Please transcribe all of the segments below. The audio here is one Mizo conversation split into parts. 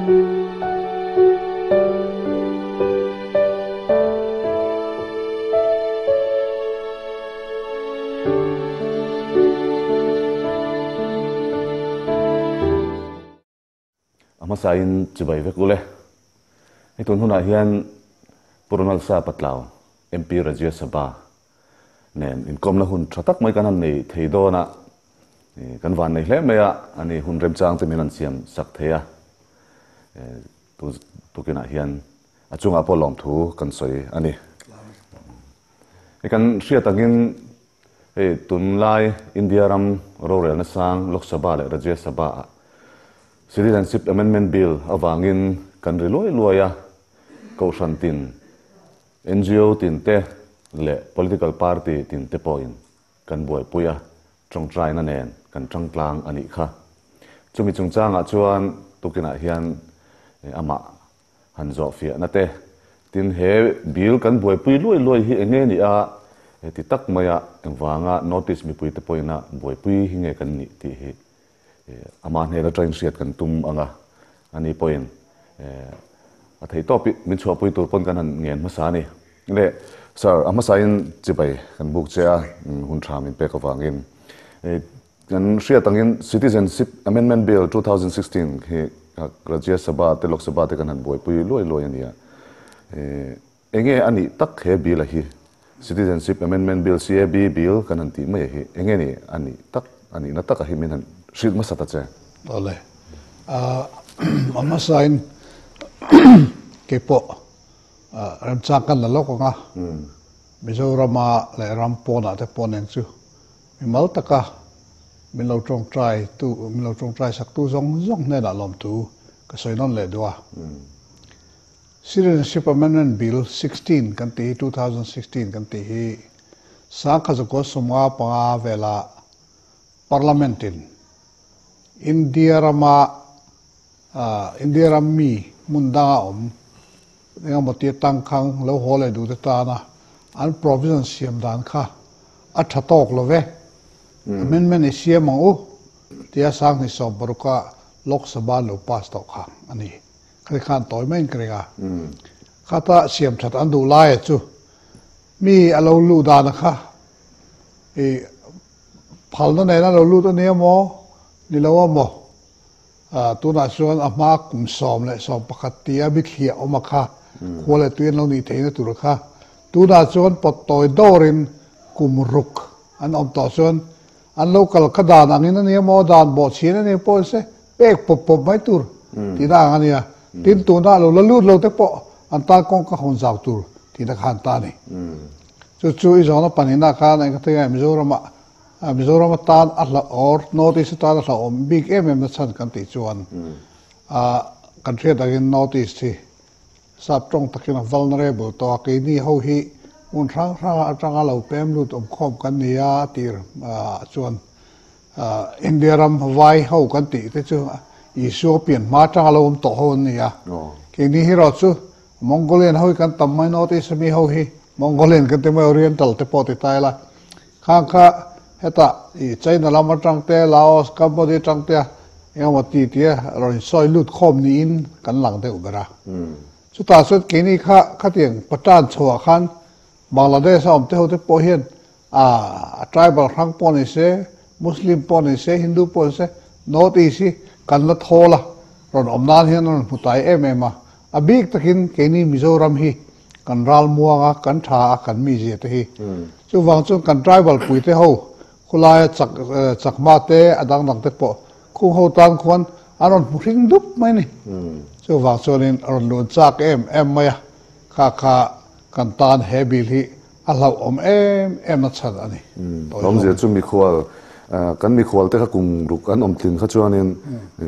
A hmasain chibai vek ule. Hei tun hunah hian Pu Ronald Sa Patlau, MP Rajya Sabha nen inkawmna hun tha tak mai kan han nei thei dawn a, kan van nei hle mai a, ani hun remchang te min han siam sak thei a, tukinah hian a chungah pawh lawmthu kan sawi a ni. Hei kan hriat angin hei tunlai India ram rorelna sang Lok Sabha leh Rajya Sabha ah Citizenship Amendment Bill avangin kan ri luai luai a, Kohhran tin, NGO tin te leh Political Party tin te pawhin kan buaipui a, tawngtaina nen kan tangtlang a nih kha. Chumi chungchangah chuan tukinah hian amah han zawhfiahna te, tin he bill kan buaipui luai luai hi eng nge ni a, heti tak maia engvanga notice mipuite pawhina buaipui hi nge kan nih tih hi amah hnen atangin hriat kan tum ang a, ani pawhin a theih tawp i min chhuahpui tur pawn kan han ngen hmasa a ni. Le Sir, a hmasain chibai kan buk che a, hun tha min pek avangin. Kan hriat angin Citizenship Amendment Bill 2016 hi Rajya Sabha te Lok Sabha te kan han buaipui luai luai a ni a. Enge a nih tak he bill a hi? Citizenship Amendment Bill, CAB Bill, kan han tih mai a hi. Enge ni a nih tak, a nihna tak a hi min han hrilh hmasa ta che. Awle. A hmasain keipawh remchang kan la lawk ang a, Mizorama leh ram pawnah te pawh nen chu mimal taka min lo tawngtai tu, min lo tawngtai sak tu zawng zawng hnenah lawmthu ka sawi nawn leh duh a. Citizenship Amendment Bill 16 kan tih hi 2016 kan tih hi sangkhat 95 vela Parliament in India rama India ram mi hmun danga awm engemaw tia tangkhang lo haw leh duhte tana an provision siam dan kha a tha tawk lo ve. Amendment i siam ang u tia 2016 a Lok Sabha an lo pass tawh kha a ni. Khati khan tawi maiin ka ring a. Khata siam that an duh laia chu mi a lo luh dana kha i phalna nena lo lut a nia maw ni lo a maw tunah chuan a hma kum 11 tia bithliah awm a kha khua leh tui an lo nih theihna tur kha tunah chuan pawt tawi dawrin kum ruk an awm tawh chuan an lo kal kha dan angin a nia maw dan bawhchhian a nia pawh se Pek pawp pawp mai tur tihna ang a nia. Tin, tuna lo la lut lo te pawh an tan kawngka hawn zau tur tihna kha an ta a ni. Chu chu i zawhna pahnihna khan eng ka ti nge Mizorama Mizoram atan a hla or North East atan a hlauhawm bik em em na chhan kan tih chuan kan hriat angin North East hi sap tawng takin a vulnerable tawh a, keini ho hi hmun hrang hranga atanga lo pem lut awmkhawm kan ni a tir chuan India ram vai ho kan tih te chu Isua pian hma atanga lo awm tawh ho an ni a. Keini hi erawh chu Mongolian ho hi kan tam mai, North East ami ho hi Mongolian kan ti mai, Oriental te pawh ti ta ila. Khang kha hetah i China lam atang te, Laos, Cambodia atang te a engemaw ti tia rawn insawi lut khawm niin kan lang deuh ber a. Chutah chuan keini kha khatiang Patan chhoah khan Bangladesh a awm te ho te pawh hian A tribal hrang pawh ni se, Muslim pawh ni se, Hindu pawh ni se, North East hi kan la thawl a, rawn awm nan hian a rawn hmu tai em em a. A bik takin keini Mizoram hi kan ral muang a, kan tha a, kan mizia te hi. Chuvang chuan kan tribal pui te ho khawlaia chak chakma te a dang dang te pawh khung ho tan khuan an rawn hmu hring dup mai a ni. Chuvang chuanin a rawn luan chak em em mai a, kha kha kan tan he bill hi A hlauhawm em em na chhan a ni. Awmzia chu mikhual, kan mikhual te kha kum ruk an awm tling kha chuanin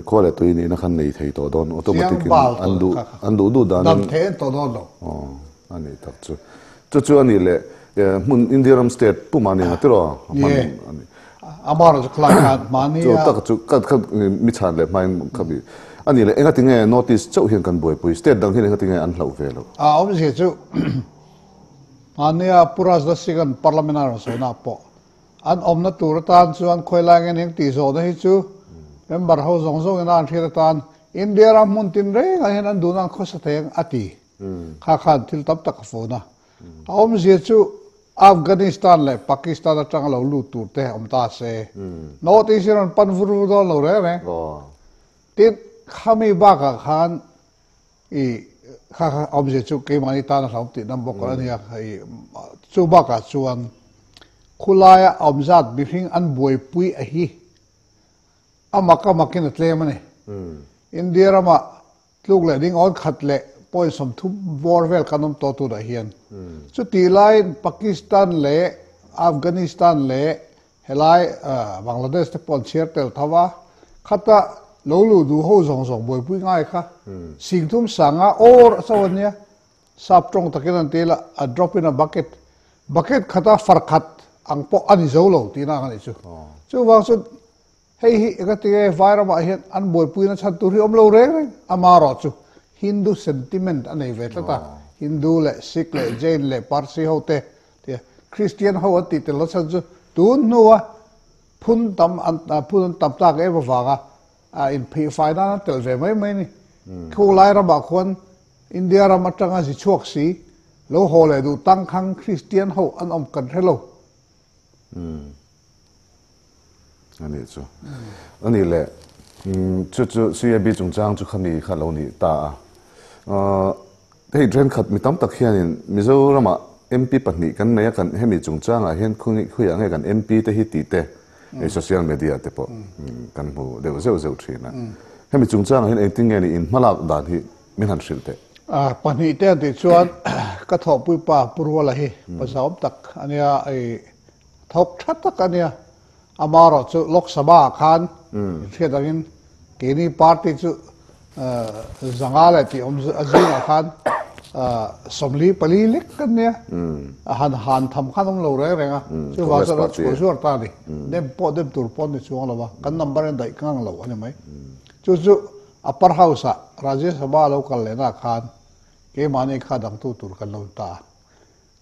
khua leh tui nihna khan nei thei tawh dawn, automatic in an duh an duh duh danin. Dam thei an tawh dawn lo. Aw, a ni tak chu. Chu chu a nih leh hmun India ram state pumah ni ang tiraw? Ni e. Amar chu khlai khan hmani a. Chu tak chu ka ka mi chhan leh hmain ka bi. A nih leh engati nge North East chauh hian kan buaipui, state dang hian engati nge an hlauh ve lo? A awmzia chu Mahnia Pu Rajnath Singh-a'n Parliament a rawn sawina pawh an awmna tur atan chuan khawi lai nge eng tih zawhna hi chu member ho zawng zawngin a an hriat atan India ram hmun tin rengah hian an duhna an khawsa thei ang a ti. Kha khan thil tam tak a fun a. A awmzia chu Afghanistan leh Pakistan atanga lo lut tur te awm ta se. North East hi rawn pan vur vur dawn lo reng reng. Tin, khami bakah khan i kha kha awmzia chu keimahni tan a hlauhawm tih nam bawk a nia. I chu bakah chuan khulaia awmzat mihring an buaipui a hi a mak a makin a tlem a ni. India ramah tluk leh ding awn khat leh point 30 bawr vel kan awm tawh tunah hian. Chutih laiin Pakistan leh Afghanistan leh helai Bangladesh te pawh an chhiar tel tho a, khata lo luh duh ho zawng zawng buaipui ngai kha 30,000 awr a cho a nia. Sap tawng takin an ti la, a drop in a bucket, bucket khata far khat ang pawh a ni zo lo tihna ang a nih chu. Chuvang chuan hei hi ka ti nge vai ramah hian an buaipuina chhan tur hi awm lo reng reng, amarawh chu Hindu sentiment a nei ve tlat a, Hindu leh Sikh leh Jain leh Parsi ho te tia Christian ho an tih tel lo chhan chu tun hnua phun tam an phun an tam tak em avanga inphihfai nan an tel ve mai mai a ni. Khulai ramah khuan India ram atanga zi chhuak si, lo haw leh duh tangkhang Kristian ho an awm kan hre lo. Umm. A nih chu. A nih leh, chu chu CAB chungchang chu khami kha lo nih ta a. Hei thenkhat mi tam tak hianin Mizoramah MP pahnih kan nei a, kan hemi chungchangah hian khawiah nge kan MP te hi tih te hei social media te pawh kan hmu deuh zeuh zeuh thin a. Hemi chungchangah hian engtin nge ni in hmalak dan hi min han hrilh teh. Pahnih te an tih chuan ka thawhpui pa Pu Ruala hi pazaawm tak a nia, i thawk tha tak a nia. Amaherawh chu Lok Sabha ah khan inhriat angin keini party chu 500 leh tih awm a zingah khan 44 lek kan nia. A han han tham khan awm lo reng reng a, chuvang chuan a chhuah zuar ta a ni. Nem pawh dem tur pawh an ni chuang lo va, kan number in daih ngang lo a ni mai. Chu chu Upper House ah Rajya Sabha lo kal lehna ah khan keimahni kha dangtu tur kan lo ta a.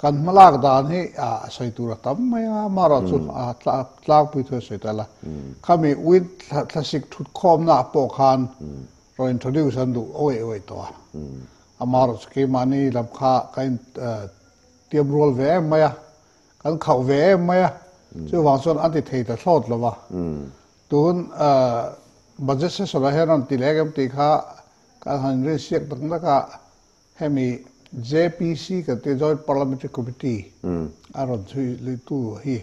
Kan hmalak dan hi a sawi tur a tam mai a, amaherawh chu a tlangpui thu a sawi ta la. Khami win thlasik thut khawmna ah pawh khan rawn introduce an duh awih awih tawh a. Amaherawh chu keimahni lam kha ka in tiam rual ve em mai a, kan khauh ve em mai a, chuvang chuan an ti thei ta thlawt lo va. Tun budget session ah hian rawn ti leh em tih kha kan han rinsiak tak tak a, hemi JPC kan tih Joint Parliamentary Committee a rawn chhui luitu hi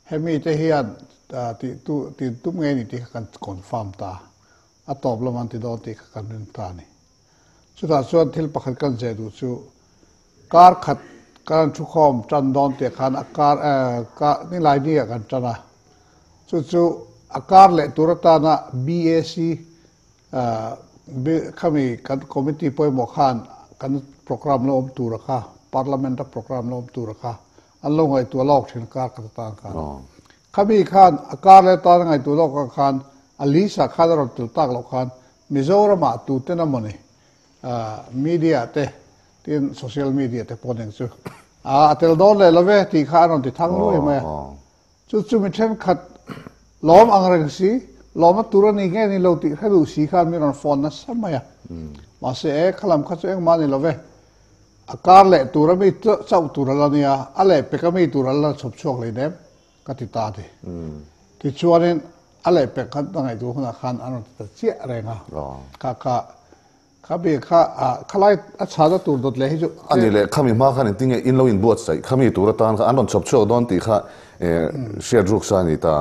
hemi te hian tih tu tih tum ngei ni tih kha kan confirm ta, a tawp lam an ti dawn tih kha kan rin ta a ni. Chutah chuan thil pakhat kan zeh duh chu kar khat kan thukhawm tan dawn tih khan a kar nilai ni ah kan tan a, chu chu a kar leh tur atana BAC khami kan committee pawimawh khan kan programme lo awm tura kha parliament a programme lo awm tura kha an lo ngaihtuah lawk thin kar khat atan khan. Khami khan a kar leh atana ngaihtuah lawk ang khan a list ah khan a rawn tel tak loh khan Mizoramah tuten a mawni media te tin social media te pawh nen chu a tel dawn leh lo ve tih kha a rawn ti thang nuai mai a. Chu chu mi thenkhat lawm ang reng si, lawm a tur a ni nge ni lo tih hre duh si khan mi rawn phone nasa mai a. Mahse e khalam kha chu engmah a ni lo ve. A kar leh tur a mi chauh tur a la nia, a leh pek a mi tur a la chhawp chhuak leh nem. Ka ti ta ti. Tichuanin a lehpek khan a ngaihtuah hunah khan an rawn ti ta chiah reng a. Kha kha kha bi kha khalai a chhana tur dawt leh hi chu. A ni leh khami hma khan engtin nge in lo inbuatsaih khami tur atan kha an rawn chhawp chhuak dawn tih kha hriat ruk sa a ni ta.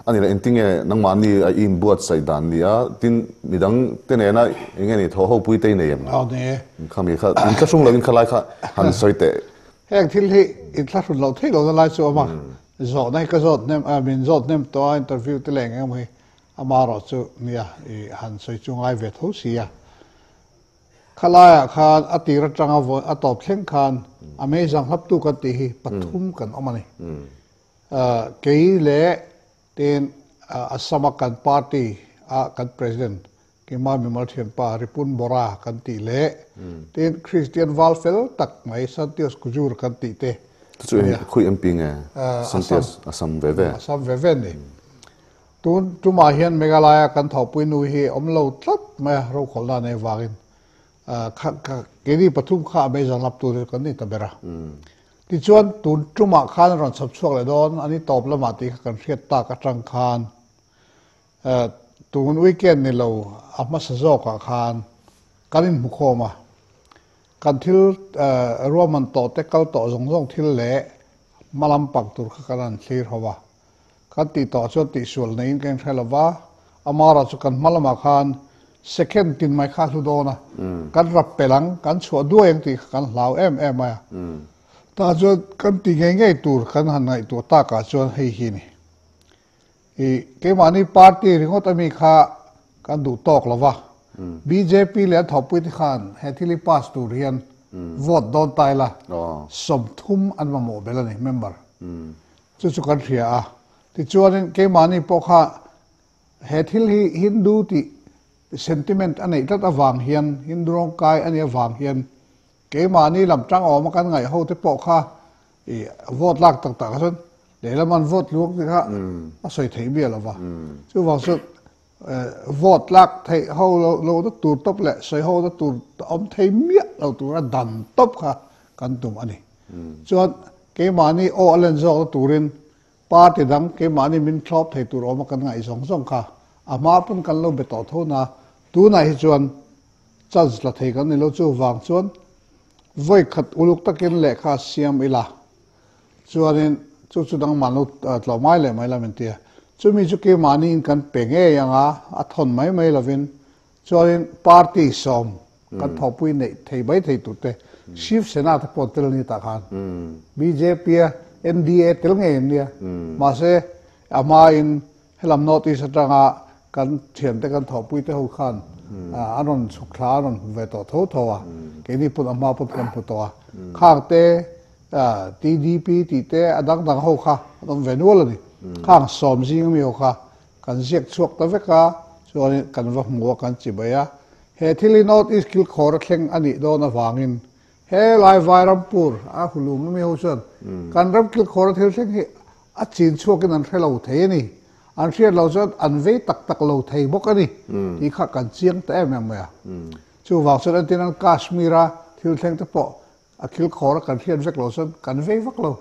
A ni leh engtin nge nangmahni a i inbuatsaih dan ni a tin midang te nena eng nge ni thaw ho pui te i nei em? Aw ni e. Khami kha inthlahrung lovin khalai kha han sawi teh. Heng thil hi inthlahrun loh theih lohna lai chu a awm a, zawhna hi ka zawt hnem a, min zawt hnem tawh a interview te leh eng emaw hi amaherawh chu nia i han sawi chu ngai ve tho si a. Khalaiah khan a tir atanga vawi a tawp thleng khan a meizang hlaptu kan tih hi pathum kan awm a ni. Kei leh Tin, Assam-a kan party a kan president Keimah mimal thianpa Ripun Bora kan tih leh tin Christian val fel tak mai Santios Kujur kan tih te Chu eng khawi MP nge? Santios Assam ve ve. Assam ve ve ni. Tun tumah hian Meghalaya kan thawhpui nu hi awm lo tlat mai a, rokhawlhna nei avangin keini pathum kha a mei zan lap tur chu kan ni ta ber a. Tichuan tun tumah khan a rawn chhawp chhuak leh dawn a ni tawp lamah tih kha kan hriat tak atang khan tun weekend ni lo a hmasa zawkah khan kan inhmukhawm a, kan thil ruahman tawh te kal tawh zawng zawng thil leh hma lampang tur kha kan han thlir ho a. Kan tih tawh chuan tihsual neiin ka inhre lo va, amaherawh chu kan hma lamah khan second tin mai kha a hlu dawn a, kan rap pel ang, kan chhuah duai ang tih kha kan hlau em em mai a. Tah chuan kan ti ngei ngei tur kan han ngaihtuah takah chuan hei hi a ni. I keimahni party ringawt ami kha kan duh tawk lo va, bjp leh an thawhpuite khan he thil hi pass tur hian vote dawn ta ila 30 an mamawh belh a ni member. Chu chu kan hria a. Tichuanin keimahni pawh kha he thil hi Hindu tih sentiment a neih tlat avang hian, Hindu rawngkai a nih avang hian keimahni lam tang awma kan ngaih ho te pawh kha i vote lak tak tak ah chuan lehlam an vote luak te kha a sawi theih miah lo va. Chuvang chuan vote lak theih ho lo na tur tawp leh sawi ho na tur awm thei miah lo tura dan tawp kha kan tum a ni. Chuan keimahni aw a len zawkna turin party dang keimahni min thlawp thei tur awma kan ngaih zawng zawng kha a hma pawn kan lo be tawh tho na, tunah hi chuan chance la thei kan ni lo chuvang chuan vawi khat uluk takin lehkha siam ila chuanin chu chu dangmah lo tlawh mai leh mai la min ti a, chumi chu keimahniin kan pe ngei anga a thawn mai mai lovin chuanin party sawm kan thawhpui neih thei mai thei tur te Shiv Sena te pawh tel a ni tah khan bjp a NDA tel ngei an nia mahse a hmain helam North East atanga kan thiante kan thawhpui te ho khan an rawn chhuk thla an rawn hmu ve tawh tho tho a keini pawn a hma pawn kan hmu tawh a khang te TDP tih te a dang dang ho kha an awm ve nual a ni khang sawm zing ami ho kha Kan ziak chhuak ta vek a, chuanin kan va hmu a, kan chi mai a. He thil hi North East kilkhawr a thleng a nih dawn avangin he lai Vairampur a hulum ami ho chuan kan ram kilkhawr a thil thleng hi a chin chhuakin an hre lo thei a ni. An hriat loh chuan an vei tak tak lo thei bawk a ni tih kha kan chiang ta em em mai a. Chuvang chuan entin an Kashmir a thil thleng te pawh A thil khawr a kan hriat vek lo chuan kan vei vak lo.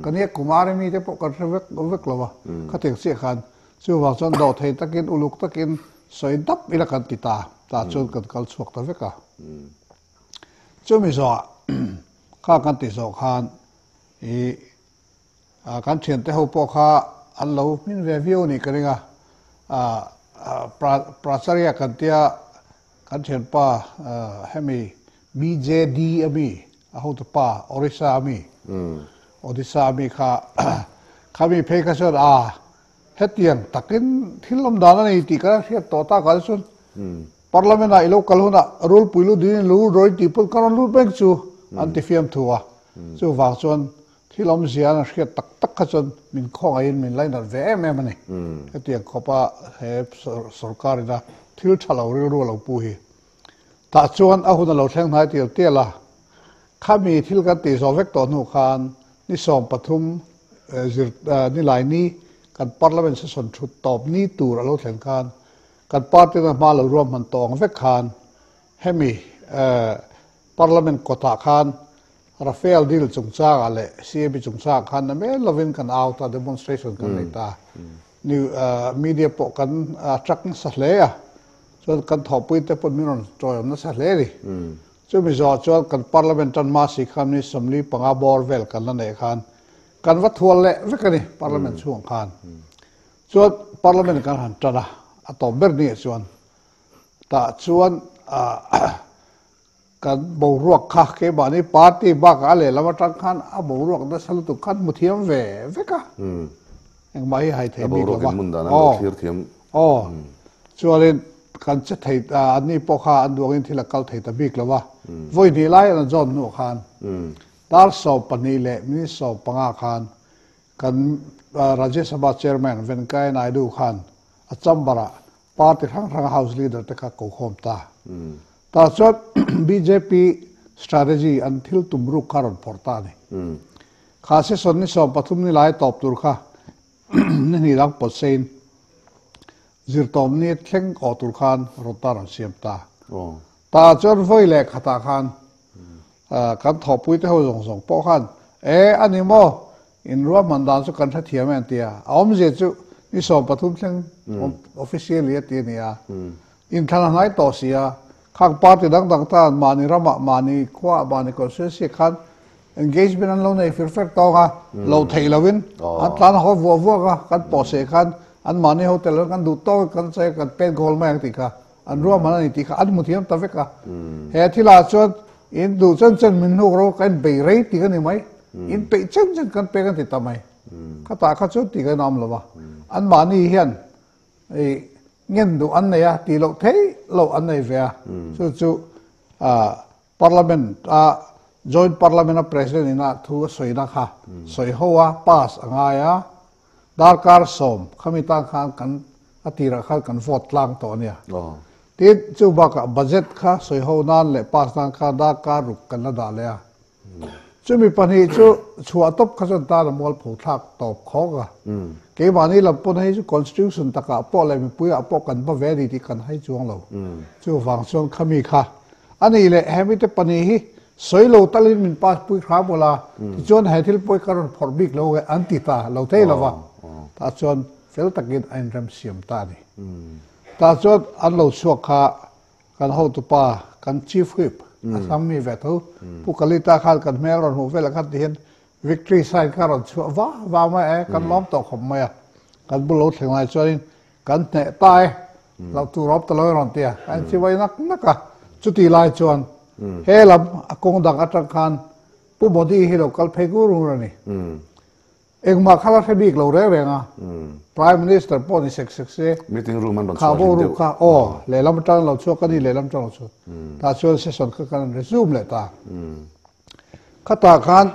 Kan ia Kumari mite pawh kan hre vek vek lo a. Khatiang chiah khan chuvang chuan dawh thei takin uluk takin sawi dap ila kan ti ta. Tah chuan kan kal chhuak ta vek a. Chumi zawhah kha kan ti zawh khan i kan thiante ho pawh kha an lo hmin ve viau a nih ka ring a. Pracharya kan tia Kan thianpa hemi BJD a mi, a hotu pa Orissa a mi, Odisha a mi kha khami phei kha chuan a hetiang takin thil awm dan a nei tih ka hriat tawh tak ah chuan Parliament ah i lo kal hunah rulpui lu ding in lu rawi tih pawh ka rawn lut mek chu an ti fiam thu a. Chuvang chuan thil awmzia an hriat tak tak kha chuan min khawngaihin min lainat ve em em a ni. Hetiang khawpa he sorkar ina thil tha lo rilru a lo pu hi. Tah chuan a hun a lo thleng hnai tial tial a, khami thil kan tih zawh vek tawh hnu khan ni 13 zir nilai ni kan Parliament session thut tawp ni tur a lo thlen khan kan party na hma lo ruahman tawh ang vek khan hemi Parliament kawtah khan Rafale deal chungchangah leh CAB chungchangah khan na mel lovin kan au ta, demonstration kan nei ta. New media pawh kan attract nasa hle a, chuan kan thawhpui te pawh min rawn tawiawm nasa hle a ni. Chumi zawhah chuan kan Parliament tan hma si khan mi 45 bawr vel kan la neih khan kan va thual leh vek a ni Parliament chhungah khan. Chuan Parliament kan han tan a, a tawp ber ni ah chuan tah chuan Kan boruak kha keimahni party bakah a lehlam atang khan a boruak nasa lutuk khan hmu thiam ve vek a. Engmah hi hai thei bik lova. Aw aw chuanin kan che thei anni pawh kha an duangin thil a kal thei ta bik lova. Vawi hnih lai an zawn hnuah khan dar 12 leh minute 15 khan kan Rajya Sabha Chairman Venkaiah Naidu khan a chamber ah Party hrang hranga House Leader te kha ko khawm ta. Tah chuan bjp strategy an thil tum ruk kha rawn phawrh ta a ni. Kha session ni 13 ni lai tawp tur kha ni hnih dang pawt sein. Zirtawmni thleng awh tur khan rawt a rawn siam ta. Tah chuan vawi leh khatah khan kan thawhpui te ho zawng zawng pawh khan e a ni maw in ruahman dan chu kan hrethiam e an ti a. A awmzia chu ni 13 thleng officially a ti a ni a. Inthlan a hnai tawh si a, khang party dang dang tan mahni ramah mahni khuaah mahni constituency ah khan engagement an lo nei fir fek tawng a, lo theih lovin an tlan haw vuah vuak a, kan pawhseh khan an mahni hotel an kan duh tawk kan che kan pet goal mai ang tih kha an ruahman a ni tih kha an hmu thiam ta vek a. He thilah chuan in duh chen chen min hnuk ro ka in bei rei tih ka ni mai, in peih chen chen kan pek an ti ta mai. Khatah kha chuan tih ka inawm lo va, an mahni hian i ngen duh an nei a, tih loh theih loh an nei ve a, chu chu Parliament a Joint Parliament a President ina thu a sawina kha sawi ho a pass a ngai a, darkar 10 khami tan khan kan a tirah khan kan vote tlang tawh a nia. Tin, chu bakah budget kha sawi ho nan leh pass nan khan darkar 6 kan la dah leh a. Chumi pahnih chu chhuah tawp kha chuan tan a mualpho thlak tawp khawk a. Keimahni lam pawn hei chu Constitution takah pawh leh mipuiah pawh kan hma ve a ni tih kan hai chuang lo. Chuvang chuan khami kha a nih leh hemite pahnih hi sawi lo talin min pass pui hram ula tichuan he thil pawh hi ka rawn phawrh bik lo nge an ti ta lo thei lo va. Tah chuan fel takin a inrem siam ta a ni. Tah chuan an lo chhuak kha Kan hotupa, kan Chief Whip, Assam mi ve tho, Pu Kalita khan kan hmel rawn hmuh velah khan tihian victory sign kha rawn chhuah va va mai a e, kan lawm tawh khawp mai a. Kan bul lo thleng lai chuanin kan hneh ta e, hlauh tur awm ta lo e rawn ti a, kan inchivai nak nak a. Chuti lai chuan he lam a kawng dang atang khan Pu Modi hi lo kal phei ngur ngur a ni. Engmah kha la hre bik lo reng reng a, Prime Minister pawh ni sek sek se, Meeting room an rawn chhuah hlim deuh. Kha aw, lehlam atang lo chhuak a ni, lehlam atang lo chhuak. Tah chuan session kha kan resume leh ta. Khatah khan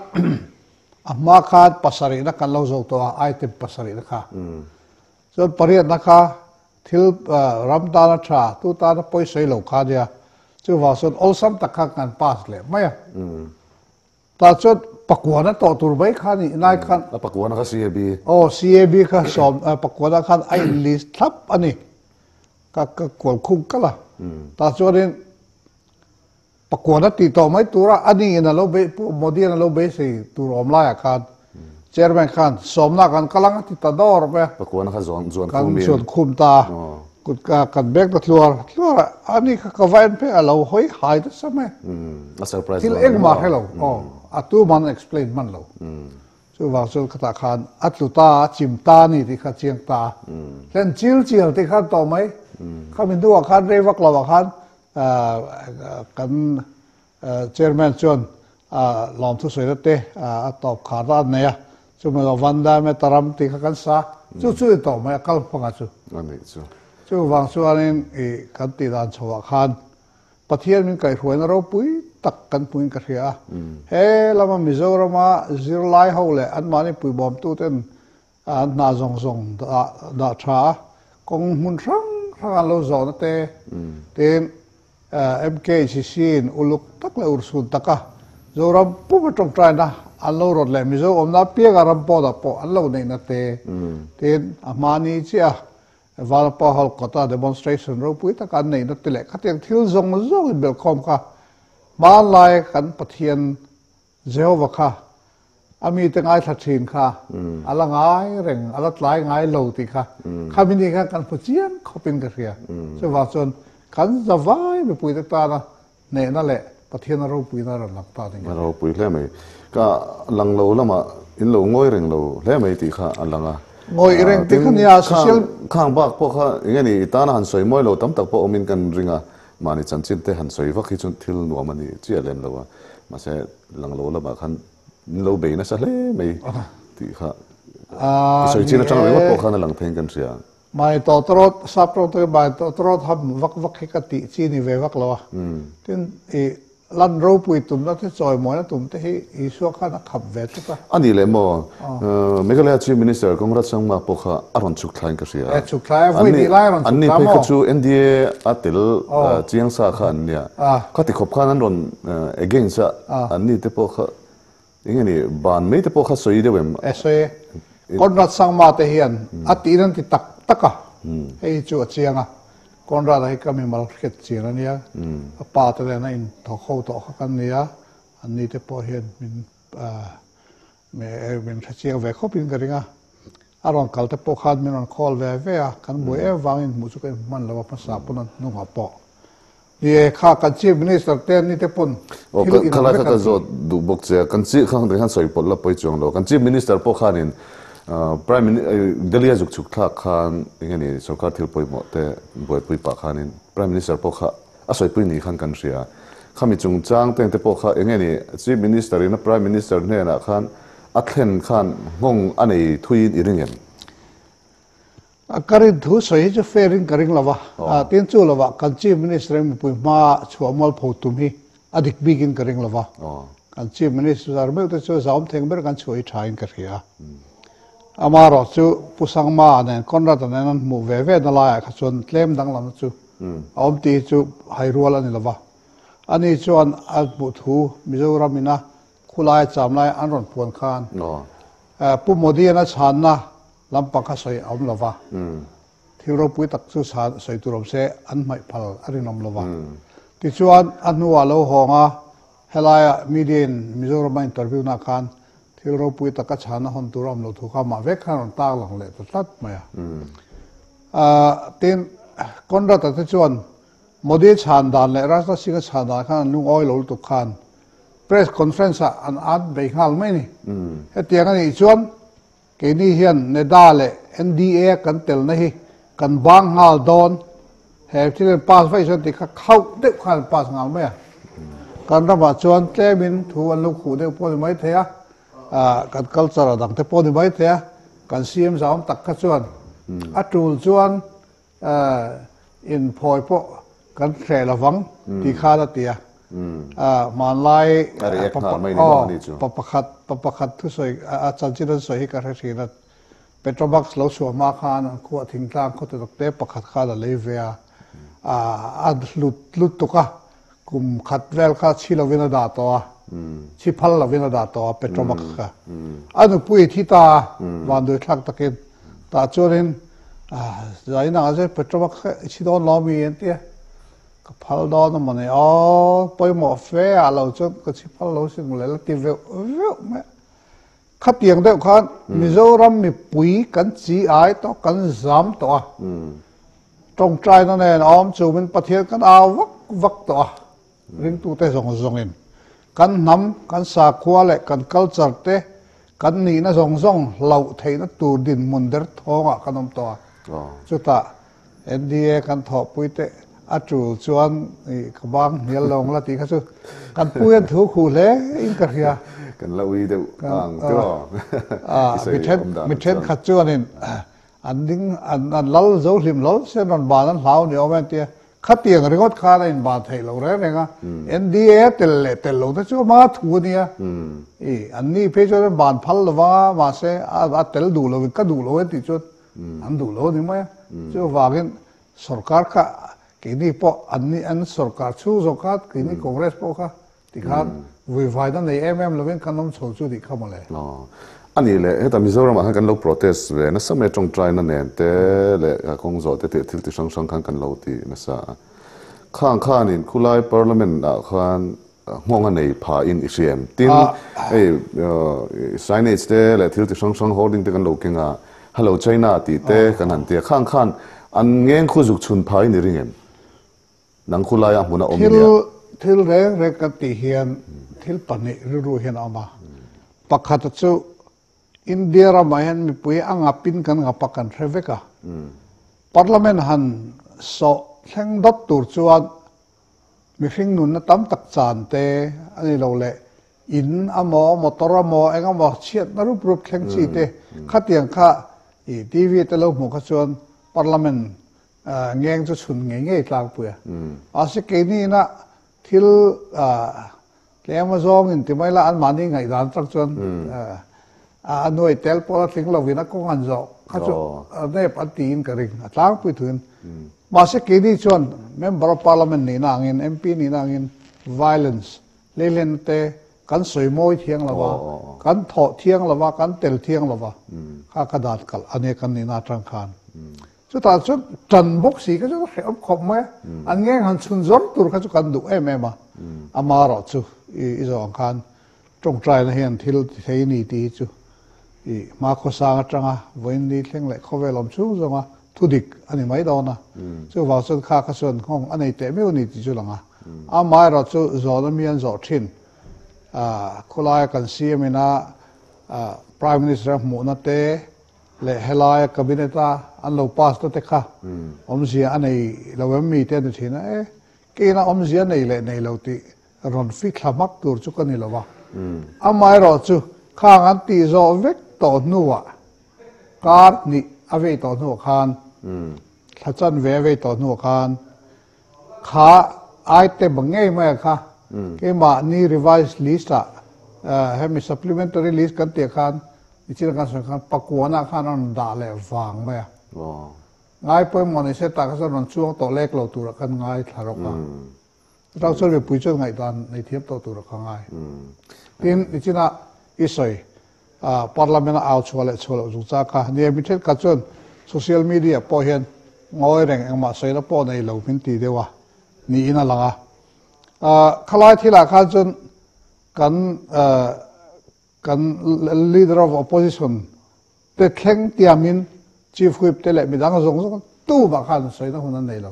a hma khan pasarihna kan lo zo tawh a, item pasarihna kha. Chuan pariatna kha thil ram tana tha, tu tana pawisawi lo kha nia. Chuvang chuan awlsam tak khan kan pass leh mai a. Tah chuan pakuana tawh tur mai kha nih lai khan. A pakuana kha CAB. Aw CAB kha sawm pakuana khan a in list thlap a ni. Ka ka kual khung kal a. Tah chuanin pakuana tih tawh mai tura a ni in a lo bei Pu Modi an a lo beisei tur awm laiah khan Chairman khan sawmna kan kal ang a ti ta dawr mai a. Pakuana kha zuan zuan khum in. Kan zuan khum ta a. Kut ka kan bek ta tluar tluar a, a ni kha ka va en phei a lo hawi hai nasa mai. A surprise Thil engmah hre lo aw, a tu man explain hman lo. Chuvang chuan khatah khan a tlu ta a, chim ta a ni tih kha chiang ta a. Hlen chil chial tih khan tawh mai. Khami hnuah khan rei vak lo ah khan kan Chairman chuan lawmthu sawi na te a tawp khar a nei a, chumi lo Vanda Metaram tih kha kan sa, chu chu i tawh mai a kal hmanga chu. A nih chu. Chuvang chuanin i kan tih dan chhoah khan Pathian min kaihhruaina ropui tak kan hmuin ka hria a. He lama Mizorama zirlai ho leh anmahni puibawmtuten An hna zawng zawng dah tha a, kawng hmun hrang hrang an lo zawhna te, tin MKHCC in uluk tak leh urhsun taka Zoram puma tawngtaina an lo rawt leh Mizo awmna apianga ram pawnah pawh an lo neihna te, tin a hmani chiah Vanapa Hall kawta demonstration ropui taka an neihna te leh khatiang thil zawng zawng inbelhkhawm kha hmanlai kan Pathian Jehovah kha a mite ngaithla thin kha a la ngai reng, a la tlai ngai lo tih kha khami ni khan kan hmu chiang khawpin ka hria. Chuvang chuan kan zavai mipuite tana hnehna leh Pathian a ropuina a rawn lang ta ding. A ropui hle mai. Ka lang lo lamah in lo ngawi reng lo hle mai tih kha a lang a. Ngawi reng tih kha nia social. Khang bak pawh kha eng nge ni i tana han sawi mawi lo tam tak pawh awmin kan ring a. Mahni chanchin te han sawi vak hi chu thil nuam a ni chiah lem lo a, mahse lang lo lamah khan min lo bei nasa hle mai tih kha i sawi chin atang ringawt pawh khan a lang pheiin kan hria. Mahni tawtawrawt, sap tawng takin mahni tawtawrawt ham vak vak hi ka tih chi ni ve vak lo a, tin i Lan ropui tumna te chawimawina tum te hi Isua khan a khap ve tlat a. A nih leh maw? Meghalaya Chief Minister Conrad Sangma pawh kha a rawn chhuk thlain ka hria. E chhuk thlai a, vawi hnih lai a rawn chhuk thlai maw? Anni phei kha chu NDA a tel chiang sa kha an nia. Khati khawp khan an rawn against a, anni te pawh kha eng nge ni ban mai te pawh kha sawi deuh em? E sawi e. Conrad Sangma te hian a tiin an ti tak tak a. Hei hi chu a chiang a, Conrad-a hi ka mimal hriat chian a nia, a pa te nen a inthawk ho tawh kha kan ni a, anni te pawh hian min min hre chiang ve khawpin ka ring a. A rawn kal te pawh khan min rawn call ve ve a, kan buai em vangin hmuh chu ka inhman lo a, hmasa pawn a hnungah pawh. Ni e, kha kan Chief Minister te an ni te pawn Aw, thil inang khalai vek kha an ka ti. zawt duh bawk che a, kan Chief kha khan sawi pawlh la pawi chuang lo. Kan Chief Minister pawh khanin Prime Mini Delhi a zuk chhuk thlak khan eng nge ni sorkar thil pawimawh te buaipui pah khanin Prime Minister pawh kha a sawipui ni khan kan hria. Khami chungchang teng te pawh kha eng nge ni Chief Minister in a Prime Minister hnenah khan a thlen khan nghawng a nei thuiin i ring em? A ka rin thu sawi hi chu fair in ka ring lo va, tin chu lovah kan Chief Minister in mipui hma chhuah mualpho tum hi a dik bik in ka ring lo va, kan Chief Minister meuh te chu zahawm theng ber kan chhuah hi tha in ka hria. Amaherawh chu Pu Sangma nen Conrad-a nen an hmuh ve ve na laiah kha chuan tlem danglamna chu a awm tih hi chu hai rual a ni lo va. Ani chuan a hmuh thu Mizoram ina khulai cham lai an rawn puan khan Pu Modi-a'n a chhanna lampang kha sawi a awm lo va, thil ropui tak chu sawi tur awm se an hmaih phal a rinawm lo va. Tichuan a hnuah lo hawng a, helaia media in Mizoram a interview na khan thil ropui tak a chhanna hawn tur a awm lo thu kha amah vek khan a rawn tak lang leh ta tlat mai a. Tin, Conrad-a te chuan Modi chhan dan leh Rajnath Singh-a chhan dan khan an lungawi lo lutuk khan Press conference ah an at bei nghal mai a ni. Hetiang a nih chuan keini hian NEDA leh NDA kan telna hi kan bang nghal dawn. He thil an pass vaih chuan tih kha khauh deuh khan an pass nghal mai a. Kan ramah chuan tlemin thu an lo khuh deuh pawh a ni mai thei a, kan culture a dang te pawh a ni mai thei a, kan CM zahawm tak kha chuan a tul chuan Inphawi pawh kan hreh lovang tih khan a ti a. Hmanlai pa pakhat pa pakhat thusawi a chanchin an sawi hi ka hre thin a. Petromax lo chhuah hma khan an khuah thingtlang khaw te takte pakhat khan a lei ve a. A hlut lutuk a, kum khat vel kha chhi lovin a dah tawh a, chhi phal lovin a dah tawh a Petromax kha. A nupui thi ta a, vanduai thlak takin. Tah chuanin zai nangah chuan Petromax kha i chhi dawn lo mi an ti a, ka phal dawn a mawni aw, pawimawh fe ah lo chuan ka chhi phal lo sin mawle la ti veuh veuh mai a. Khatiang deuh khan Mizoram mipui kan chi ai tawh, kan zam tawh a. Tawngtaina nen a awm chumin Pathian kan au vak vak tawh a, ringtute zawng zawngin kan hnam, kan sakhua leh kan culture te kan nihna zawng zawng hlauh theihna tur dinhmun der thawngah kan awm tawh a. Chutah NDA kan thawhpui te a tul chuan ka bang hnial lo ang la tih kha chu kan pu hian thu khuh hle in ka hria. Kan la ui deuh ang tiraw? Mi thenkhat chuanin An ding, an an lal zo hlim lo se an rawn ban an hlau ni awm e an ti a. Khatiang ringawt khan a inban theih lo reng reng a. NDA tel leh tel lo te chu ama thu a nia. I an ni phei chuan an ban phal lo vang a, mahse a a tel duh lo in ka duh lo e tih chuan an duh lo a ni mai a. Chuvangin sorkar kha keini pawh an ni an sorkar chhung zawk kha keini Congress pawh kha Tikhan vuivaina nei em em lovin kan awm chho chu tih kha mawle. Aw. A nih leh, heta Mizoramah khan kan lo protest ve nasa mai a, tawngtaina nen te leh kawng zawh te tih thil ti hrang hrang khan kan lo ti nasa a. Khang khanin khulai Parliament ah khan nghawng a nei pha in i hria em? Tin, hei signage te leh thil ti hrang hrang hoarding te kan lo keng a, Hello China tih te kan han ti a, khang khan an ngeng khu zuk chhun pha in i ring em? Nang khulaia hmun a awm nia. Thil thil reng reng kan tih hian thil pahnih rilru hian a awm a. Pakhata chu India ramah hian mipui a ngapin kan ngap a kan hre vek a. Parliament han sawh thleng dawt tur chuan mihring nunna tam tak chan te a ni lo leh in amaw motor amaw eng amaw chhiatna rup rup thleng chi te khatiang kha i TV te lo hmuh kha chuan Parliament Ngeng chu chhun ngei ngei tlangpui a. Mahse keini ina thil tlem a zawng in ti mai la anmahni ngaihdan atang chuan a nuai tel pawh la tling lovin a kawng an zawh kha chu nep an tiin ka ring a tlangpui thuin. Mahse keini chuan Member of Parliament nihna angin MP nihna angin violence Leilen te kan sawi mawi thiang lo a, kan thawh thiang lo a, kan tel thiang lo a, kha ka dan kalh a nia kan nihna atang khan. Chutah chuan tan bawk si kha chu hrehawm khawp mai a, an ngeng han chhun zawr tur kha chu kan duh em em a, amaherawh chu i zawh ang khan tawngtaina hian thil ti thei ni tih hi chu i hmakhawsang atanga vawiin ni thleng leh khawvel awm chhung zawnga thudik a ni mai dawn a, chuvang chuan kha kha chuan nghawng a nei teh miau a ni tih chu lang a, amaherawh chu zawhna mi an zawh thin khawlaia kan CM ina Prime Minister a hmuhna te, Leh helaia cabinet a an lo pass na te kha awmzia a nei lo em mi te a ni thin a, e keina awmzia nei leh nei lo tih rawn fi thla hmak tur chu ka ni lo va. Amaherawh chu khang an tih zawh vek tawh hnuah kar hnih a vei tawh hnuah khan thla chanve a vei tawh hnuah khan kha item ngei mai a kha keimahni revised list ah hemi supplementary list kan tih khan Nichina kan sawi khan pakuana khan a rawn dah leh vang mai a. Ngai pawimawh ni se tah kha chuan rawn chuang tawh lek lo turah kan ngai thla rawk a. Chutah chuan mipui chuan ngaihdan nei thiam tawh turah ka ngai. Tin, nichina i sawi Parliament a au chhuah leh chhuah loh chungchang kha nia mi thenkhat chuan social media pawh hian ngawi reng engmah sawina pawh nei lo min ti deuh a niin a lang a. Khalai thilah khan chuan kan Kan Leader of Opposition te thleng tiamin Chief Whip te leh midang zawng zawng tumah khan sawina hun an nei lo.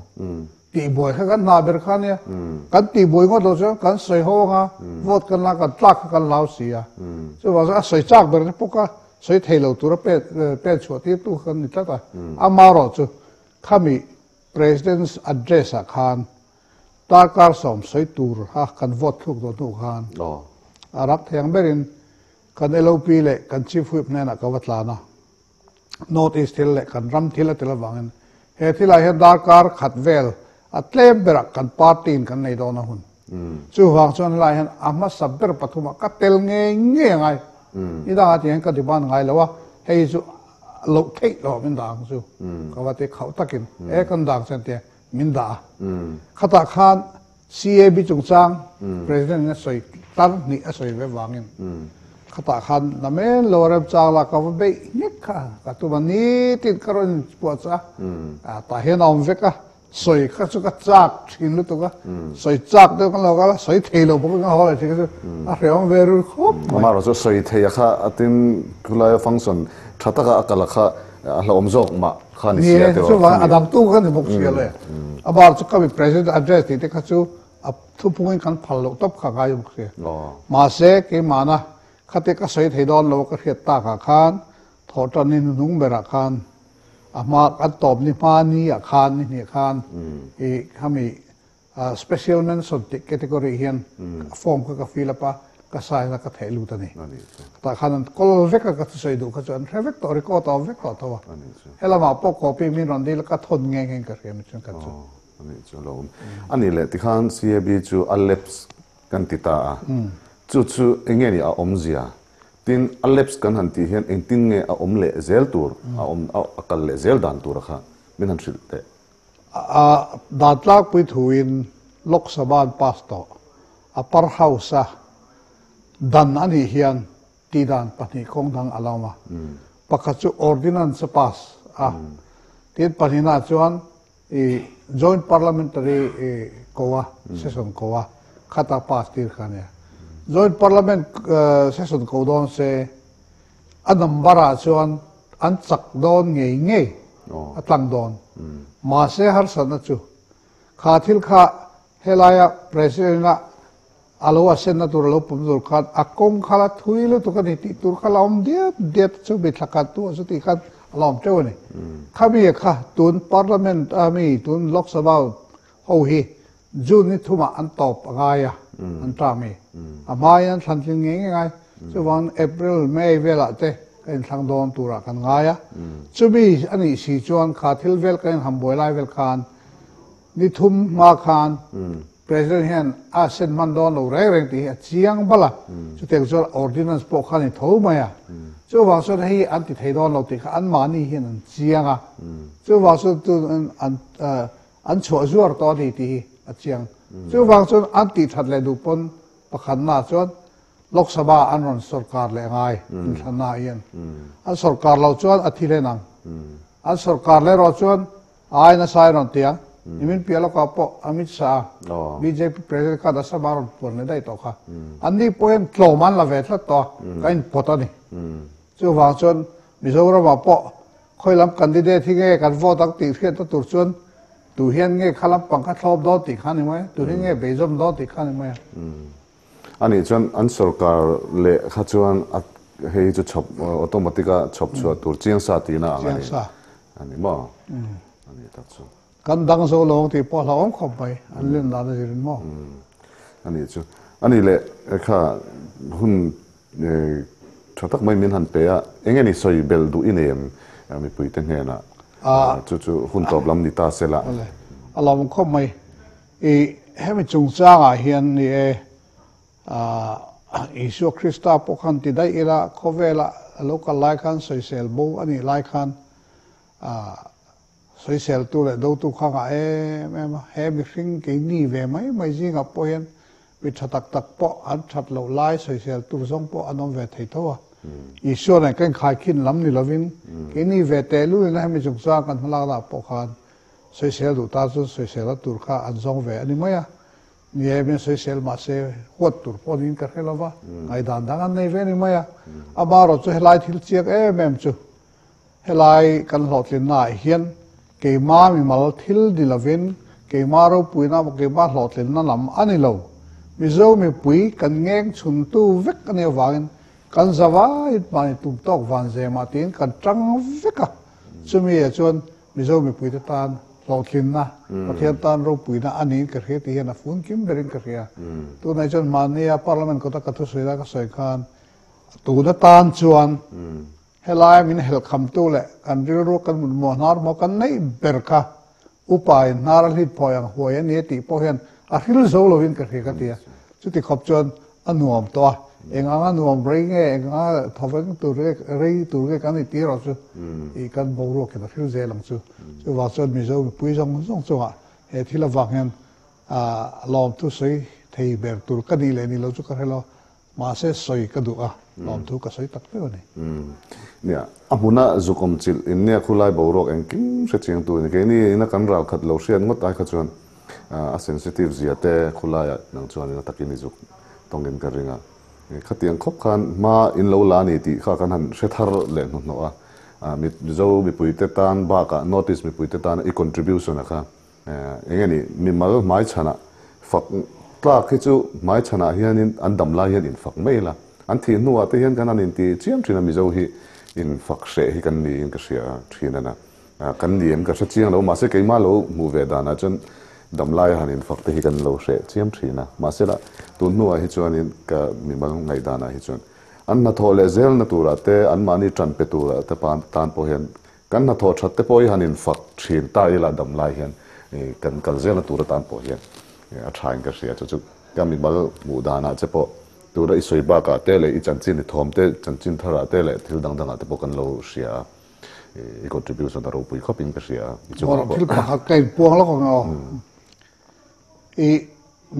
Tihbuai kha kan hna ber kha ania. Kan tihbuai ngawt lo chuan kan sawi ho anga vote kan la kan tlak kha kan lau si a. Chuvang chuan a sawi chak ber te pawh kha sawi thei lo tura pen chhuah tir tu kha kan ni tlat a. Amaherawh chu khami President's Address ah khan Darkar 70 tur kha kan vote thluk dawn hnu khan a rak thei ang berin kan LOP leh kan Chief Whip hnenah ka va tlan a. North East thil leh kan ram thil a tel avangin he thilah hian darkar khat vel a tlem berah kan party in kan nei dawn a hun. Chuvang chuan helaiah hian a hmasa ber pathumah ka tel ngei ngei a ngai. Nidangah tiang hian ka demand ngai lo a, hei chu loh theih loh min dah ang chu ka va ti khauh takin e kan dang chuan tia min dah a. Khatah khan CAB chungchang President in a sawi tar hnih a sawi ve vangin khatah khan namen lo a remchang la ka va beih nghek kha ka tum a nitin ka rawn inpuah chah a tah hian a awm vek a sawi kha chu ka chak thin lutuk a sawi chak deuh kan lo kal a sawi thei lo bawk in ka haw leh thin kha chu a hrehawm ve rul khawp mai. Amaherawh chu sawi thei a kha a tin khulai function tha taka a kal a kha a hlauhawm zawk mah. Kha ni sia teh Chuvang a dang tu kha ni bawk sia le. A bar chu ka mi president address tih te kha chu a thupungin kan phal loh tawp kha ngai bawk sia. Mahse keimahna khate ka sawi thei dawn lo ka hriat tak ah khan thawhtan ni hnuhnung berah khan a hma kan tawp ni hma ni ah khan ni hnih khan i khami Special mention tih category hian form kha ka fill up a, ka sign a, ka theh lut a ni. Tah khan an call vek a, ka thusawi duh kha chu an hre vek tawh, record a awm vek tawh tho a. Helamah pawh copy min rawn dil a, ka thawn nge nge in ka hria mi chuan ka chu. A nih chu a lo awm. A nih leh tikhan CAB chu a lapse kan ti ta a, chu chu eng nge ni a awmzia? Tin, a lapse kan han tih hian engtin nge a awm leh zel tur, a awm a kal leh zel dan tura kha min han hrilh teh. A dan tlangpui thuin Lok Sabha an pass tawh. Upper House a dan a nih hian tihdan pahnih kawng dang a la awm a. Pakhat chu Ordinance a pass a, tin pahnihna chuan i Joint Parliamentary ko a, session ko a, khata pass tir kha a nia. Joint Parliament session ko dawn se A number ah chuan an chak dawn ngei ngei a tlang dawn. Mahse harsatna chu kha thil kha helaia President a a lo asenna tur a lo pawm tur khan a kawng kha la thui lutuk a ni tih tur kha la awm diat diat chu mi thla khat tu a chu tih khan a la awm teuh a ni. Khami kha tun Parliament a mi tun Lok Sabha ho hi June ni thumah an tawp a ngai a, an term hi. A hmain an thlan tling ngei ngei ngai. Chuvang April, May velah te kan inthlang dawn turah kan ngai a. Chumi a nih si chuan kha thil vel kan inhambuai lai vel khan ni thum hma khan President hian a sen hman dawn lo reng reng tih hi a chiang bal a. Chutiang chuan Ordinance pawh kha a ni tho mai a. Chuvang chuan hei an ti thei dawn lo tih kha anmahni hian an chiang a. Chuvang chuan tun an An chhuah zuar tawh a ni tih hi a chiang. Chuvang chuan an tih that leh duh pawn pakhatnaah chuan Lok Sabha an rawn sorkar leh ngai inthlannaah hian. An sorkar loh chuan a thi hlen ang. An sorkar leh erawh chuan ai nasa in rawn ti ang. Nimin piah lawkah pawh Amit Shah, bjp President khan Assam a rawn puan leh daih tawh kha. Anni pawh hian tlawm an la ve tlat tawh a, ka inpawt a ni. Chuvang chuan Mizoramah pawh khawi lam candidate hi nge kan vote ang tih hriatna tur chuan tu hian nge kha lampang kha thlawp dawn tih kha a ni mai a, tu hi nge beizawm dawn tih kha a ni mai a. Anih chuan an sorkar leh kha chuan a hei hi chu chhawp automatic a chhawp chhuah tur chiang sa tihna ang a ni. A ni maw? A ni tak chu. Kan dang zo lo ang tih pawh a hlauhawm khawp mai, an len dan a zirin maw? A nih chu. A nih leh kha hun tha tak mai min han pe a, eng nge ni sawi belh duh i nei em mipuite hnenah? Chu chu hun tawp lam ni ta se la. A hlauhawm khawp mai. I hemi chungchangah hian ni e, Isua Krista pawh khan ti daih ila, khawvela a lo kal lai khan sawisel bo a nih lai khan sawiseltu leh dotu kha ngah em em a, he mihring keini ve mai mai zingah pawh hian mi tha tak tak pawh an that loh lai sawisel tur zawng pawh an awm ve thei tho a. Isua nen kan inkhaikhin lam ni lovin keini ve tehlulin hemi chungchang kan hmalaknaah pawh khan Sawisel duh ta chuan sawisel a tur kha an zawng ve a ni mai a, ni e min sawisel mah se huat tur pawh niin ka hre lo va, ngaihdan dang an nei ve a ni mai a. Amaherawh chu helai thil chiang em em chu helai kan hlawhtlinna ah hian keima mimal thil ni lovin keima ropuina emaw keima hlawhtlinna lam a ni lo. Mizo mipui kan ngeng chhuntu vek a nih avangin kan zavaiin mahni tum tawk van zema tiin kan tang vek a, chumi ah chuan Mizo mipuite tan hlawhtlinna, Pathian tan ropuina a niin ka hria tih hian a fun kim berin ka hria. Tunah chuan mahnia Parliament kawta ka thusawi lai ka sawi khan tuna tan chuan helai min helhkhamtu leh kan rilru kan mutmuah hnar maw kan neih ber kha upa in hnar a hlit phawi ang huai a ni tih pawh hian a hril zo lovin ka hria ka ti a. Chuti khawp chuan a nuam tawh a, eng anga nuam rei nge, eng anga thawveng tur nge, rei tur nge kan inti erawh chu ih kan boruak in a hril zel ang chu. Chuvang chuan Mizo mipui zawng zawng chungah he thil avang hian lawmthu sawi thei ber tur ka nih leh nih loh chu ka hre lo, mahse sawi ka duh a, lawmthu ka sawi tak viau a ni. Nia, a hmuna zuk awm chilh in nia khulai boruak engkim hre chiang tu a ni. Keini ina kan ralkhat lo hriat ngawt ai kha chuan A sensitive zia te khulaiah nang chuanin a takin i zuk tawngin ka ring a. Khatiang khawp khan hma in lo la a ni tih kha kan han hre thar leh hnuhnawh a. Mizo mipuite tan bakah North East mipuite tana i contribution a kha eng nge ni mimal hmaichhanah fak tlak hi chu hmaichhanah hianin an dam lai hian infak mai ila. An thih hnuah te hian kan han inti chiam thin a Mizo hi infak hreh hi kan niin ka hria thin a na. Kan ni em ka hre chiang lo, mahse keimah lo hmuh ve danah chuan damlai a han infak te hi kan lo hreh chiam thin a, mahse lah tun hnuah hi chuanin ka mimal ngaihdanah hi chuan an hnathawh leh zelna turah te anmahni tan pe turah te tan pawh hian kan hnathawh that te pawh hi han infak thin ta ila damlai hian kan kal zelna tur atan pawh hian a thain ka hria chu chu ka mimal hmuh danah che pawh tura i sawi bakah te leh i chanchin i thawm te chanchin tharah te leh thil dang dangah te pawh kan lo hria a. I contribution a ropui khawp in ka hria a. I chungah pawh. Thil pakhat ka inpuang lawk ang aw. I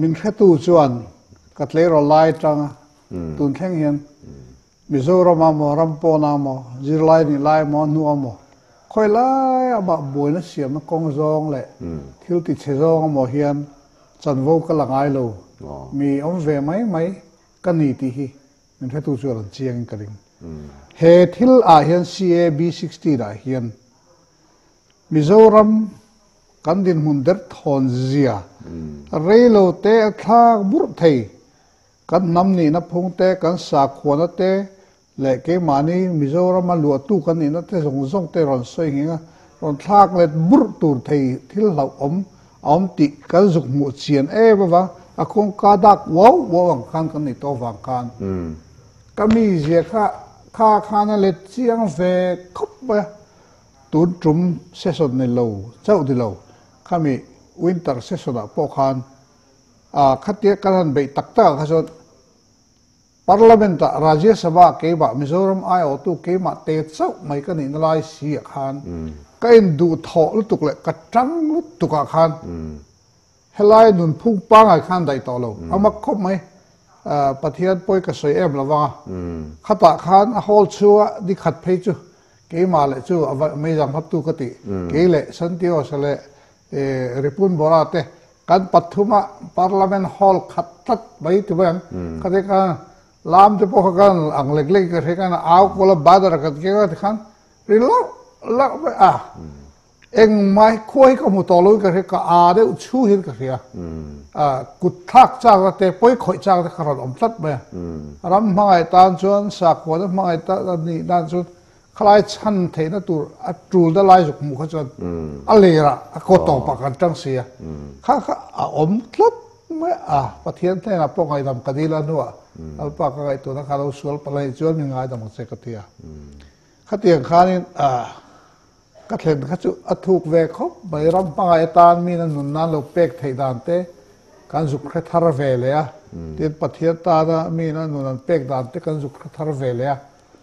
min hretu chuan ka tleirawl lai atanga tun thleng hian Mizoram ah maw ram pawn ah maw zirlai nih lai maw hnu ah maw khawi lai ah mah buaina siamna kawng zawng leh thil ti chhe zawng ah maw hian chanvo ka la ngai lo. Mi awm ve mai mai ka ni tih hi Min hretu chu a rawn chiang in ka ring. He thil ah hian CAB 16 ah hian Mizoram kan dinhmun der thawn zia rei lo te a thlak burh thei. Kan hnam nihna phung te, kan sakhuana te leh keimahni Mizorama luahtu kan nihna te zawng zawng te rawn sawi nghing a, rawn thlak let burh tur thei thil hlauhawm A awm tih kan zuk hmuh chian em avang a kawngka dak uau uau ang khan kan nei tawh avang khan ka mizia kha kha khan a let chiang ve khawp mai a, tun tum session ni lo chauh ni lo khami winter session ah pawh khan khatia kan han beih tak tak ah kha chuan Parliament ah Rajya Sabha keimah Mizoram aiawhtu keimah te chauh mai ka nihna lai si ah khan ka induh thawh lutuk leh ka tang lutuk ah khan helai nunphung pangai khan daih tawh lo a mak khawp mai. Pathian pawi ka sawi em lo vang a, khatah khan a hall chhunga ni khat phei chu Keimah leh chu a va meizang hmatu ka ti. Kei leh Santios leh Ripun Bora te kan pathuma Parliament Hall khat tlat mai ti mai ang. Khati khan lam te pawh kha kan ang lek lek ka hre khan au kual a banner kan keng a tikhan ri lauh lauh mai a. Engmah hi khua hi ka hmu tawh lo in ka hria ka aa deuh chhu hian ka hria. Kut thlak chak te pawi khawih chak te kha rawn awm tlat mai a. Ram hmangaih tan chuan sakhua te hmangaih tan a nih nan chuan khalai chhan theihna tur a tul da lai zuk hmuh kha chuan a lerah a kaw tawpah kan tang si a. Kha kha a awm tlat mai a. Pathian hnenah pawh ngaihdam ka dil a hnuah Lalpa ka ngaihtuahna kha lo sual palh a nih chuan min ngaidam ang che ka ti a. Khatiang khanin Ka thlen kha chu a thuk ve khawp mai. Ram hmangaih atan min a nun nan lo pek theih dan te kan zuk hre thar ve leh a. Tin, Pathian tana min a nun an pek dan te kan zuk hre thar ve leh a.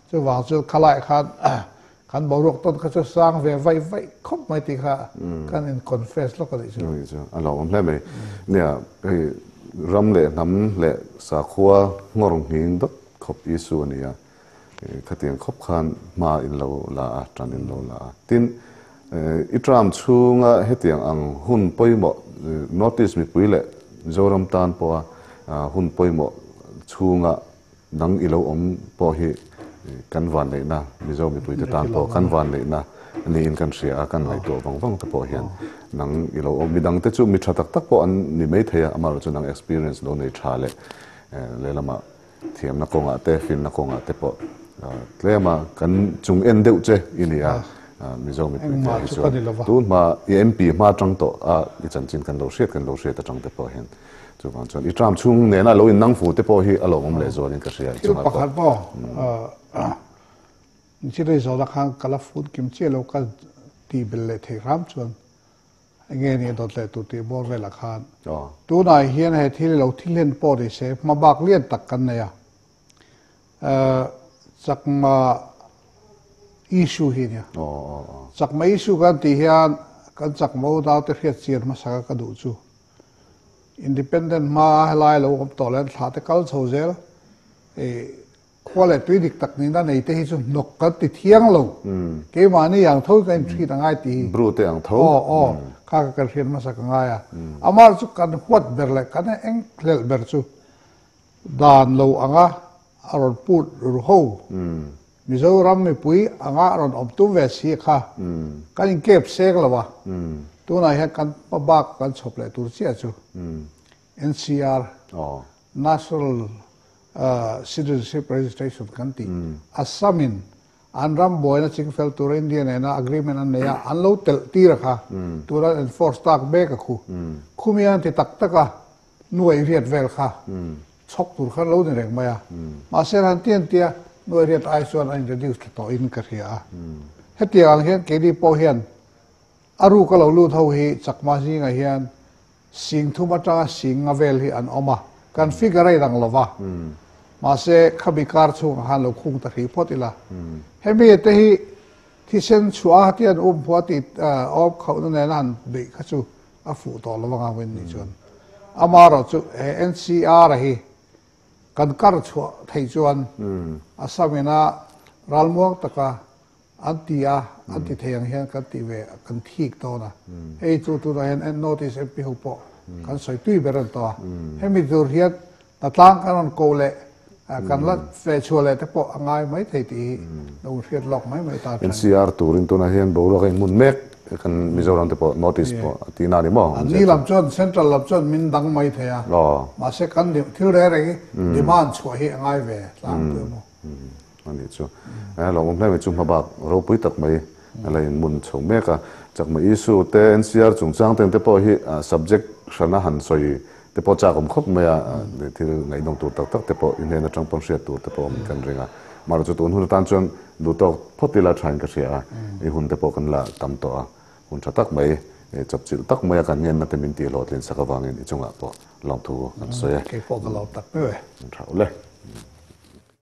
Chuvang chuan khalai khan kan boruak tawn kha chu sang ve vaih vaih khawp mai tih kha kan in confess lawk a nih chu. Nih chu a hlauhawm hle mai. Nia, hei ram leh hnam leh sakhua nghawr nghing dawt khawp issue a ni a. Khatiang khawp khan hma in lo la a, tan in lo la a. Tin, i term chhunga hetiang ang hun pawimawh North East mipui leh Mizoram tan pawha hun pawimawh chhunga dang i lo awm pawh hi kan vanneihna, Mizo mipuite tan pawh kan vanneihna niin kan hria a, kan ngaihtuah vang vang te pawh hian nang i lo awm. Midangte chu mi tha tak tak pawh an ni maithei a, amaherawhchu nang experience lo nei tha leh lehlamah Thiamna kawngah te, finna kawngah te pawh tlem a kan chung en deuh che i ni a, Mizo mipui te hi chuan tun hma i MP hma atang tawh a i chanchin kan lo hriat kan lo hriat atang te pawh hian chuvang chuan i term chhung nena lo in nang fu te pawh hi a lawmawm leh zualin ka hria Thil pakhat maw Nichilei zawhna khan ka la fun kim chiah lo ka tih belh leh theih hram chuan Enge ni dawt leh tur tih bawr velah khan tunah hian he thil hi lo thil hen pawh ni se hma bak lian tak kan nei a. Chakma issue hi nia. Chakma issue kan tih hian kan chakma unaute hriat chian hmasa ka duh chu independent hma helai lo awm tawh leh an thlah te kal chho zel Khua leh tui dik tak nihna nei te hi chu hnawk kan ti thiang lo. Keimahni ang tho hi kan inhriat a ngai tih hi. Bru te ang tho. Aw, aw. Kha kha kan hriat hmasa ka ngai a. Amah chu kan huat ber leh kan enghlelh ber chu dan lo anga a rawn put ru ho. Mizoram mipui anga a rawn awm tum ve si a kha. Kan inkep seng lo a. Tunah hian kan hma bak kan chhawp leh tur chiah chu NCR, National Citizenship Registration kan tih. Assam in an ram buaina chingfel tura India nena agreement an nei a, an lo telh tir a kha, tuna an enforce tak mek a khu. Khumi an ti tak tak a, nuai riat vel kha chhawk tur khan lo ni reng mai a. Mahse han ti an tia, nuai riat ai chuan a in reduce thla tawh in ka hria a. Hetiang ang hian keini pawh hian a ruk a lo lut ho hi Chakma zingah hian Sing thum atanga sing nga vel hi an awm a, kan figure a inang lo va. Mahse, khami kar chhungah khan lo khung ta hrih phawt ila. Hemi te hi thisen chhuah a ti an um phua tih awm khauhna nena han beih kha chu a fuh tawh lo anga win nih chuan. Amaherawhchu he NCR a hi kan kar chhuah theih chuan Assam ina ralmuang taka An ti a, an ti thei ang hian kan ti ve, kan thik dawn a. Hei chu tunah hian North East MP ho pawh kan sawi tui ber an tawh a. Hemi tur hian hnatlang kan rawn ko leh kan la feh chhuah leh te pawh a ngai mai thei tih hi lo hriat lawk mai mai ta tha. NCR turin tunah hian boruak a inhmun mek kan Mizoram te pawh North East pawh a tihna a ni maw? An ni lam chuan Central lam chuan min dang mai thei a, mahse kan thil reng reng hi demand chhuah hi a ngai ve tlangpui a maw? A nih chu. Lawmawm hle mai chu hmabak ropui tak mai a la inmun chho mek a. Chakma issue te NCR chungchang te te pawh hi subject hrana han sawi te pawh chak awm khawp mai a, thil ngaihnawm tur tak tak te pawh i hnen atang pawn hriat tur te pawh awm kan ring a. Mahrawh chu tun hun atan chuan duhtawk phawt ila thain ka hria a, i hun te pawh kan la tam tawh a, hun tha tak mai chawpchilh tak maia kan ngenna te min tih hlawhtlin sak avangin i chungah pawh lawmthu kan sawi e. Keipawh ka lawm tak meuh e. Tha ule.